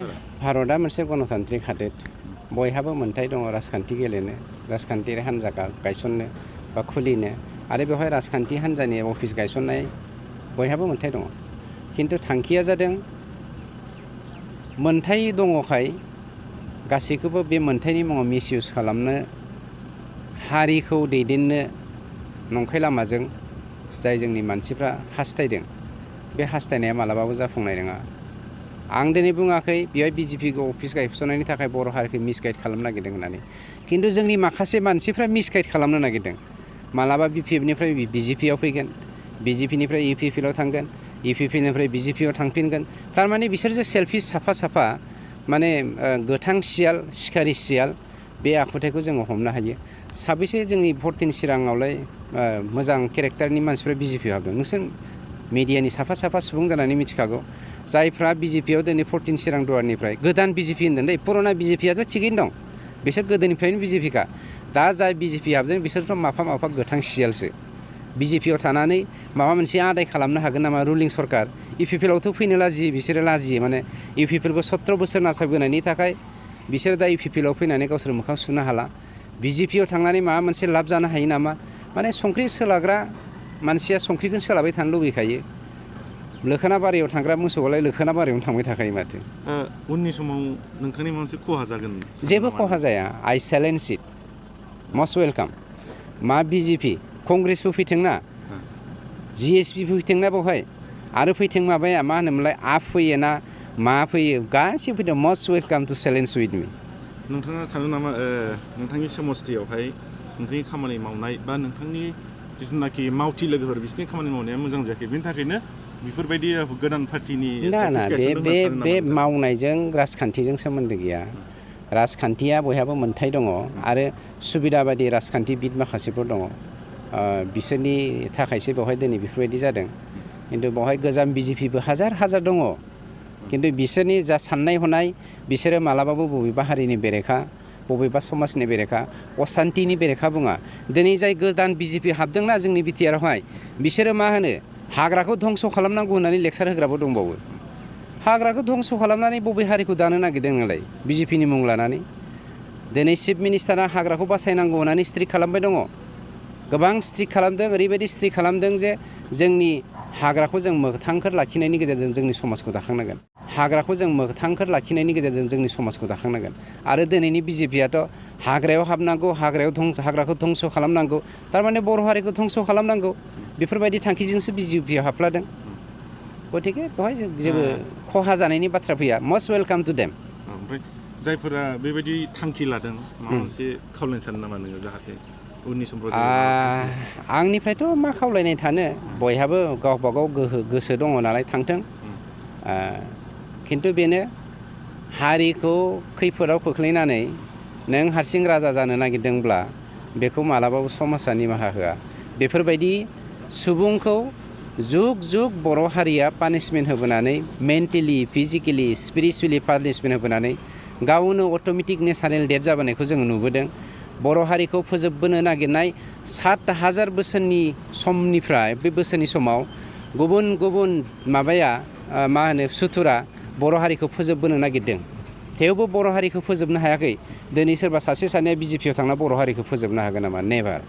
भारतआ मोनसे गणतान्त्रिक हादोर बयहाबो मोन्थाय दङ राजखान्थि गेलेनो राजखान्थियारि हान्जा गायसननो बा खुलिनो आरो बेवहाय राजखान्थि हान्जानि अफिस गायसननाय बयहाबो मोन्थाय दङ खिन्थु थांखिया जादों मोन्थाय दङखाय गासैखौबो बे मोन्थायनि मुङाव मिसइउज खालामनो हारिखौ दैदेननो नंखाय लामाजों जाय जोंनि मानसिफ्रा हास्थायदों बे हास्थायनाया मालाबाबो जाफुंनाय नङा। आं दिनै बुङाखै बेवहाय बिजेपि अफिस गायसननायनि थाखाय बर' हारिखौ मिसगाइड खालामनो नागिरदों होननानै खिन्थु जोंनि माखासे मानसिफ्रा मिसगाइड खालामनो नागिरदों। मालाबा बिपिएफनिफ्राय बिजेपिआव फैगोन, बिजेपिनिफ्राय इउपिपिएलआव थांगोन, इउपिपिएलनिफ्राय बिजेपिआव थांफिनगोन। थारमाने बिसोरसो सेल्फिश साफा साफा माने गोथां सियाल सिखारि सियाल बे आखुथायखौ जोङो हमनो हायो। साबैसे जोंनि 14 चिराङावलाय मोजां केरेक्टारनि मानसिफ्रा बिजेपिआव हाबदों नोंसोर मिडियानि साफा साफा सुबुं जानानै मिथिखागौ। जायफ्रा बिजेपिआव दिनै 14 चिरां दुवारनिफ्राय गोदान बिजेपि होनदों दै पुराना बिजेपिआथ' थिगैनो दं बिसोर गोदोनिफ्रायनो बिजेपिखा। दा जाय बिजेपि हाबदों बिसोरथ' माफा गोथां सियालसो। बिजेपिआव थानानै माबा मोनसे आदाय खालामनो हागोन नामा रुलिं सरकार इउपिपिएलआवथ' फैनो लाजियो बिसोरो लाजियो माने इउपिपिएलखौ 17 बोसोर नासयबोनायनि थाखाय बिसोर दा इउपिपिएलआव फैनानै गावसोर मोखां सुनो हाला। बिजेपिआव थांनानै माबा मोनसे लाब जानो हायो नामा माने संख्रि सोलाग्रा मानसिया संख्रिखौनो सोलाबाय थानो लुबैखायो। लोखोना बारियाव थांग्रा मोसौआलाय लोखोना बारियावनो थांबाय थाखायो माथो। उननि समाव नोंथांनि माबा मोनसे खहा जागोन? जेबो खहा जाया। आइ चेलेन्ज इट मस्ट वेलकाम। मा बिजेपि कंग्रेसबो फैथोंना जिएसपि फैथोंना बेवहाय आरो फैथों माबाया मा होनोमोनलाय आप फैयो ना मा फैयो गासिबो फैदों must welcome to challenge with me. नोंथाङा सानो नामा नोंथांनि समस्थियावहाय नोंथांनि खामानि मावनाय बा नोंथांनि जिथुनाखि मावथि लोगोफोर बिसोरनि खामानि मावनाया मोजां जायाखै बेनि थाखायनो बेफोरबायदि गोदान पार्टिनि ना बे मावनायजों राजखान्थिजों सोमोन्दो गैया। राजखान्थिया बयहाबो मोन्थाय दङ आरो सुबिदा बायदि राजखान्थिबिद माखासेफोर दङ बिसोरनि थाखायसो बेवहाय दिनै बेफोरबायदि जादों। खिन्थु बेवहाय गोजाम बिजेपिबो हाजार दङ खिन्थु बिसोरनि जा साननाय हनाय बिसोरो मालाबाबो बबेबा हारिनि बेरेखा बबेबा समाजनि बेरेखा असान्तिनि बेरेखा बुङा। दिनै जाय गोदान बिजेपि हाबदोंना जोंनि बिटिआरआवहाय बिसोरो मा होनो हाग्राखौ धंस' खालामनांगौ होननानै लेक्सार होग्राबो दंबावो। हाग्राखौ धंस' खालामनानै बबे हारिखौ दानो नागिरदों नोंलाय बिजेपिनि मुं लानानै? दिनै चिफ मिनिस्टारा हाग्राखौ बासायनांगौ होननानै स्ट्रिक खालामबाय दङ। गोबां स्ट्रिक खालामदों ओरैबायदि स्ट्रिक खालामदों जे जोंनि हाग्राखौ जों मोगथांखोर लाखिनायनि गेजेरजों जोंनि समाजखौ दाखांनांगोन। हाग्राखौ जों मोगथांखोर लाखिनायनि गेजेरजों जोंनि समाजखौ दाखांनांगोन। आरो दिनैनि बिजेपिआथ' हाग्रायाव हाबनांगौ हाग्राखौ धंस' खालामनांगौ थारमाने बर' हारिखौ धंस' खालामनांगौ बेफोरबायदि थांखिजोंसो बिजेपिआव हाबफ्लादों। गथिखे बेवहाय जेबो खहा जानायनि बाथ्रा फैया। Most welcome to them. ओमफ्राय जायफोरा बेबायदि थांखि लादों माबा मोनसे खावलायनो सानो नामा नोङो जाहाथे उननि समफ्राव? आंनिफ्रायथ' मा खावलायनाय थानो बयहाबो गावबागाव गोसो दङ नालाय थांथों। खिन्थु बेनो हारिखौ खैफोदाव खोख्लैनानै नों हारसिं राजा जानो नागिरदोंब्ला बेखौ मालाबाबो समाजा निमाहा होआ। बेफोरबायदि सुबुंखौ जुग बर' हारिया पानिशमेन्ट होबोनानै मेन्टेलि फिजिकेलि स्पिरिचुवेलि पानिशमेन्ट होबोनानै गावनो अट'मेटिक नेचारेल डेथ जाबोनायखौ जोङो नुबोदों। बर' हारिखौ फोजोबबोनो नागिरनाय 7,000 बोसोरनि समनिफ्राय बे बोसोरनि समाव गुबुन माबाया मा होनो सुथुरा बर' हारिखौ फोजोबबोनो नागिरदों। थेवबो बर' हारिखौ फोजोबनो हायाखै। दिनै सोरबा सासे सानैया बिजेपिआव थांना बर' हारिखौ फोजोबनो हागोन नामा? नेभार।